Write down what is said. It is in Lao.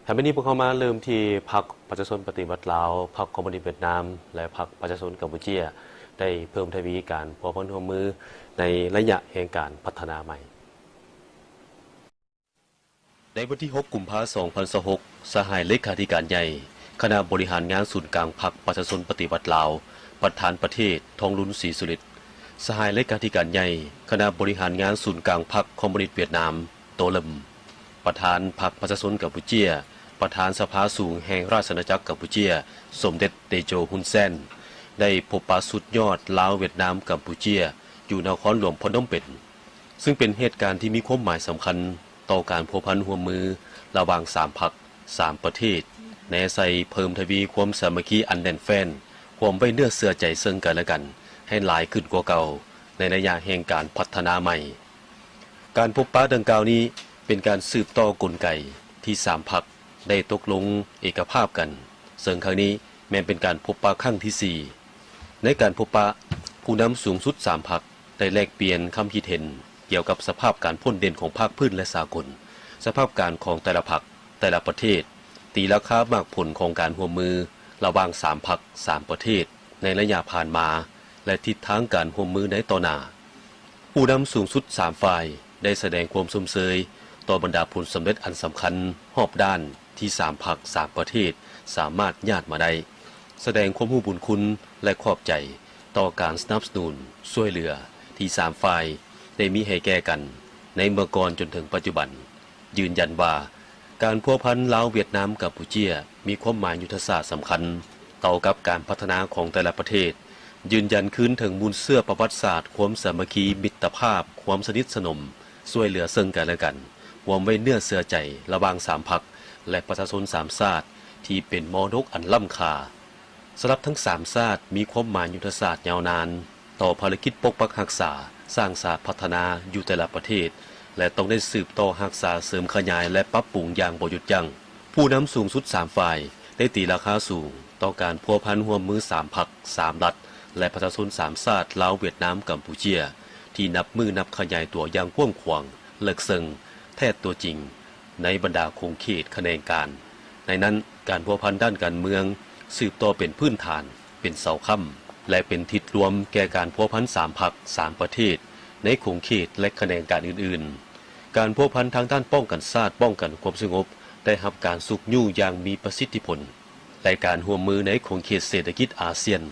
ຖ້າແມ່ນນີ້ ພວກເຮົາມາເລີ່ມທີ່ພັກປະຊາຊົນປະຕິວັດລາວ, ພັກຄອມມູນິດຫວຽດນາມ ແລະ ພັກປະຊາຊົນກຳປູເຈຍ ໄດ້ເພີ່ມທະວີການພົວພັນຮ່ວມມືໃນໄລຍະແຫ່ງການພັດທະນາໃໝ່. ໃນວັນທີຫົກ ກຸມພາ ສອງພັນຊາວຫົກ, ສະຫາຍເລຂາທິການໃຫຍ່ຄະນະບໍລິຫານງານສູນກາງພັກປະຊາຊົນປະຕິວັດລາວ, ປະທານປະເທດ ທອງລຸນ ສີສຸລິດ, ສະຫາຍເລຂາທິການໃຫຍ່ຄະນະບໍລິຫານງານສູນກາງພັກຄອມມູນິດຫວຽດນາມ, ໂຕເລິມ, ປະທານພັກປະຊາຊົນກຳປູເຈຍ, ປະທານສະພາສູງແຫ່ງລາຊະອານາຈັກກຳປູເຈຍ ສົມເດັດເຕໂຈ ຮຸນແຊນ ໄດ້ພົບປະສຸດຍອດລາວ-ຫວຽດນາມ-ກຳປູເຈຍ ຢູ່ນະຄອນຫຼວງພະນົມເປັນ, ຊຶ່ງເປັນເຫດການທີ່ມີຄວາມໝາຍສຳຄັນຕໍ່ການພົວພັນຮ່ວມມືລະຫວ່າງສາມພັກ, ສາມປະເທດ, ແນໃສ່ເພີ່ມທະວີຄວາມສາມັກຄີອັນແໜ້ນແຟ້ນ, ຮ່ວມໄວ້ເນື້ອເຊື່ອໃຈເຊິ່ງກັນແລະກັນໃຫ້ຫຼາຍຂຶ້ນກວ່າເກົ່າໃນໄລຍະແຫ່ງການພັດທະນາໃໝ່. ການພົບປະດັ່ງກ່າວນີ້ເປັນການສືບຕໍ່ກົນໄກທີ່ສາມພັກໄດ້ຕົກລົງເອກະພາບກັນ, ເຊິ່ງຄັ້ງນີ້ແມ່ນເປັນການພົບປະຄັ້ງທີສີ່. ໃນການພົບປະ, ຜູ້ນຳສູງສຸດສາມພັກໄດ້ແລກປ່ຽນຄຳຄິດເຫັນກ່ຽວກັບສະພາບການພົ້ນເດັ່ນຂອງພາກພື້ນ ແລະ ສາກົນ, ສະພາບການຂອງແຕ່ລະພັກ, ແຕ່ລະປະເທດ, ຕີລາຄາໝາກຜົນຂອງການຮ່ວມມືລະຫວ່າງສາມພັກ, ສາມປະເທດ ໃນໄລຍະຜ່ານມາ ແລະ ທິດທາງການຮ່ວມມືໃນຕໍ່ໜ້າ. ຜູ້ນຳສູງສຸດສາມຝ່າຍໄດ້ສະແດງຄວາມຊົມເຊີຍຕໍ່ບັນດາຜົນສຳເລັດອັນສຳຄັນຮອບດ້ານທີ່ສາມພັກ, ສາມປະເທດສາມາດຍາດມາໄດ້, ສະແດງຄວາມຮູ້ບຸນຄຸນ ແລະ ຂອບໃຈຕໍ່ການສະໜັບສະໜູນຊ່ວຍເຫຼືອທີ່ສາມຝ່າຍໄດ້ມີໃຫ້ແກ່ກັນໃນເມື່ອກ່ອນຈົນເຖິງປັດຈຸບັນ. ຢືນຢັນວ່າ ການພົວພັນລາວ-ຫວຽດນາມ-ກຳປູເຈຍ ມີຄວາມໝາຍຍຸດທະສາດສຳຄັນຕໍ່ກັບການພັດທະນາຂອງແຕ່ລະປະເທດ, ຢືນຢັນຄືນເຖິງມູນເຊື້ອປະຫວັດສາດຄວາມສາມັກຄີ, ມິດຕະພາບ, ຄວາມສະໜິດສະໜົມ, ຊ່ວຍເຫຼືອເຊິ່ງກັນແລະກັນ, ຮ່ວມໄວ້ເນື້ອເຊື່ອໃຈລະຫວ່າງສາມພັກ ແລະ ປະຊາຊົນສາມຊາດ ທີ່ເປັນມໍລະດົກອັນລ້ຳຄ່າ. ສຳລັບທັງສາມຊາດ ມີຄວາມໝາຍຍຸດທະສາດຍາວນານຕໍ່ພາລະກິດປົກປັກຮັກສາ, ສ້າງສາ, ພັດທະນາຢູ່ແຕ່ລະປະເທດ ແລະ ຕ້ອງໄດ້ສືບຕໍ່ຮັກສາ, ເສີມຂະຫຍາຍ ແລະ ປັບປຸງຢ່າງບໍ່ຢຸດຢັ້ງ. ຜູ້ນຳສູງສຸດສາມຝ່າຍໄດ້ຕີລາຄາສູງຕໍ່ການພົວພັນຮ່ວມມືສາມພັກ, ສາມລັດ ແລະ ປະຊາຊົນສາມຊາດ ລາວ, ຫວຽດນາມ, ກຳປູເຈຍ ທີ່ນັບມື້ນັບຂະຫຍາຍຕົວຢ່າງກວ້າງຂວາງ, ເລິກເຊິ່ງ, ແທດຕົວຈິງ ໃນບັນດາຂົງເຂດຂະແໜງການ. ໃນນັ້ນ, ການພົວພັນດ້ານການເມືອງສືບຕໍ່ເປັນພື້ນຖານ, ເປັນເສົາຄ້ຳ ແລະ ເປັນທິດລວມແກ່ການພົວພັນສາມພັກ, ສາມປະເທດ ໃນຂົງເຂດ ແລະ ຂະແໜງການອື່ນໆ. ການພົວພັນທາງດ້ານປ້ອງກັນຊາດ, ປ້ອງກັນຄວາມສະຫງົບ ໄດ້ຮັບການຊຸກຍູ້ຢ່າງມີປະສິດທິຜົນ ແລະ ການຮ່ວມມືໃນຂົງເຂດເສດຖະກິດອາຊຽນ